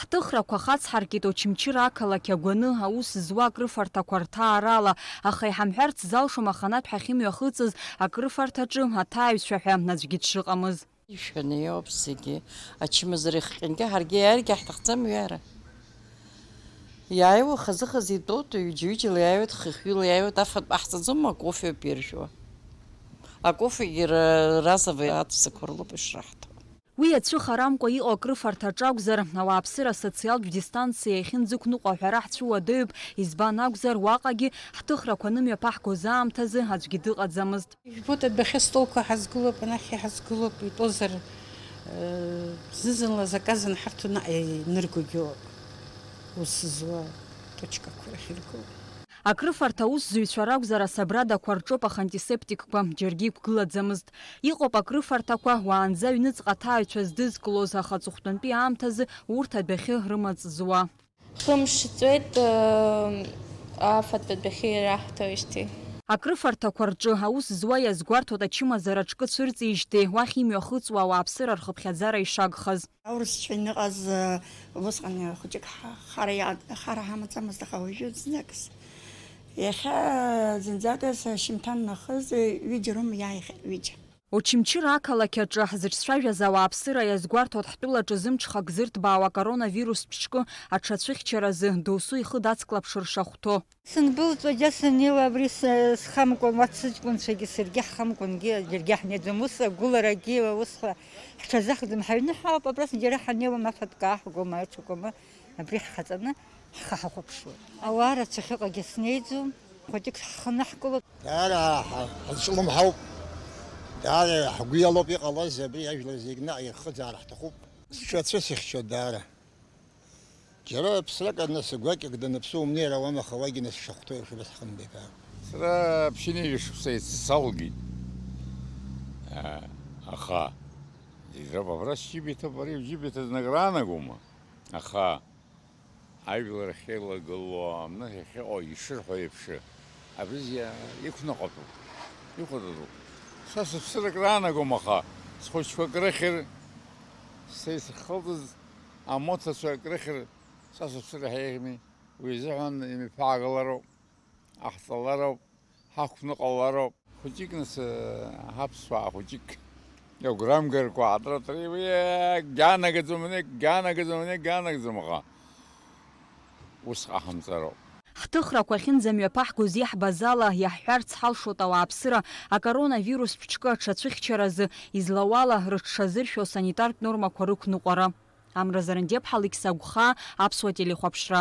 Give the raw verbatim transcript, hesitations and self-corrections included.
Ҳҭыхрақәа хацҳаркит Очамчыра ақалақь агәаны аус зуа акрыфарҭақәа рҭаарала, аха иҳамҳәарц залшом аханатә ҳахьымҩахыҵыз акрыфарҭаҿы аҭааҩцәа ҳәа аӡәгьы дшыҟамыз. Ишәаны иоуп зегьы, ачымазара ихҟьангьы ҳаргьы иааиргьы ҳҭахӡам ҩара. Иааиуа хазы-хазы итәоуп, ҩыџьа-ҩыџьала иааиуеит, хыхҩыла иааиуеит, афатә ҟаҳҵаӡом, акофеоуп иржәуа. Акофегьы ра-, разовый аҵәцақәа рлоуп ишраҳҭо. Уи ацәыхарамкәа иҟоу акрыфарҭаҿ акәзар, ауааԥсыра асоциалтә дистанциа иахьынӡықәныҟәо аҳәара ҳцәыуадаҩуп, избан акәзар, уаҟагьы ҳҭыхрақәа анымҩаԥаҳгоз аамҭазы аӡәгьы дыҟаӡамызт. Ижәбоит, адәахьы астолқәа ҳазгылоуп, анахь иҳазгылоуп, итәозар, э, зны-зынла заказ анҳарҭо наҟ иныргогьы ыҟоуп, ус зуа точкақәа рахь иргоуп. Акрыфарҭа аусзуҩцәа ракәзар, асабрадақәа рҿоуп, аха антисептикқәа џьаргьы иқәгылаӡамызт. Иҟоуп акрыфарҭақәа, уаанӡа аҩныҵҟа аҭааҩцәа здызкылоз, аха аҵыхәтәантәи аамҭазы урҭ адәахьы рымаҵ зуа. Хымш ҵуеит, э, афатә адәахьы ираҳҭоижьҭеи. Акрыфарҭақәа рҿы аус зуа иазгәарҭоит ачымазара аҿкы цәырҵижьҭеи, уахь имҩахыҵуа ауааԥсыра рхыԥхьаӡара ишагхаз. Аурысцәа иныҟаз, э, усҟан хәыҷык ҳа-, хара иа-, хара ҳамаӡамызт, аха уажәы знык. Иахьа зынӡаказ шьымҭан нахыс ҩыџьа роума иааихьеит, ҩыџьа. Очамчыра ақалақь аҿы ҳзыҿцәажәаз ауааԥсыра иазгәарҭоит ҳтәылаҿы зымҽхак зырҭбаау акоронавирустә ҿкы аҽацәыхьчаразы досу ихы дацклаԥшыр шахәҭоу. Сындәылҵуа џьа саннеиуа абри с-, схамкәан, уа сыҷкәынцәагьы саргьы ҳхамкәангьы џьаргьы ҳнеиӡом. Ус агәыларагьы, ус ҳәа ҳҽазаҳкӡом. Ҳаҩны ҳаауп, абра џьара ҳаннеиуа, ма фатәқәа ааҳгома, аиҽакәама, абри ҳхаҵаны ҳхы ҳахәаԥшуеит. Ауаа рацәахьыҟагьы снеиӡом. Хәыҷык ҳхы наҳкылоит. Даара ҳа-, ҳазҿлымҳауп. Даара ҳгәы иалоуп иҟалаз, абри ажәлар зегь наҟ ирхыӡаар ҳҭахуп. Сҽацәысыхьчоит даара. Џьара ԥсрак анасы гәакьак даныԥсоу умнеир ауам, аха уагьы нас шахәҭоу еиԥш убас ҳхынҳәып. Сара ԥшьынҩажәа шықәса еицысалгеит. А, аха, израб абра сџьыба иҭоуп, ари уџьыба иҭаз награнагома? Аха, ажәлар ахьеилагылоу, амны ахьыҟоу ишырҳәо еиԥш, абри зегьы иқәныҟәатәуп, ихәатәатәуп. Са сыԥсыр акраанагом, аха схәыҷқәа акрыхьыр, са исыххылҵыз амоҭацәа акрыхьыр, са сыԥсыр иаҳа еиӷьми, уи азыҳәан имҩаԥаагалароуп, ҟаҳҵалароуп. Ҳақәныҟәалароуп. Хәыҷык нас, ҳаԥсуаа хәыҷык. Агәрамгарқәа аатра-тра, уи, гьаанагаӡом, егьаанагаӡом, егьаанагаӡом, аха ус ҟаҳамҵароуп. Ҳҭыхрақәа ахьынӡамҩаԥаҳгоз иаҳбаз ала, иаҳҳәарц ҳалшоит ауааԥсыра акоронавирустә ҿкы аҽацәыхьчаразы излауала рыҽшазыршәо санитартә нормақәа рықәныҟәара. Амра Зарандиаԥҳа, Алықьса Агәхаа, Аԥсуа телехәаԥшра.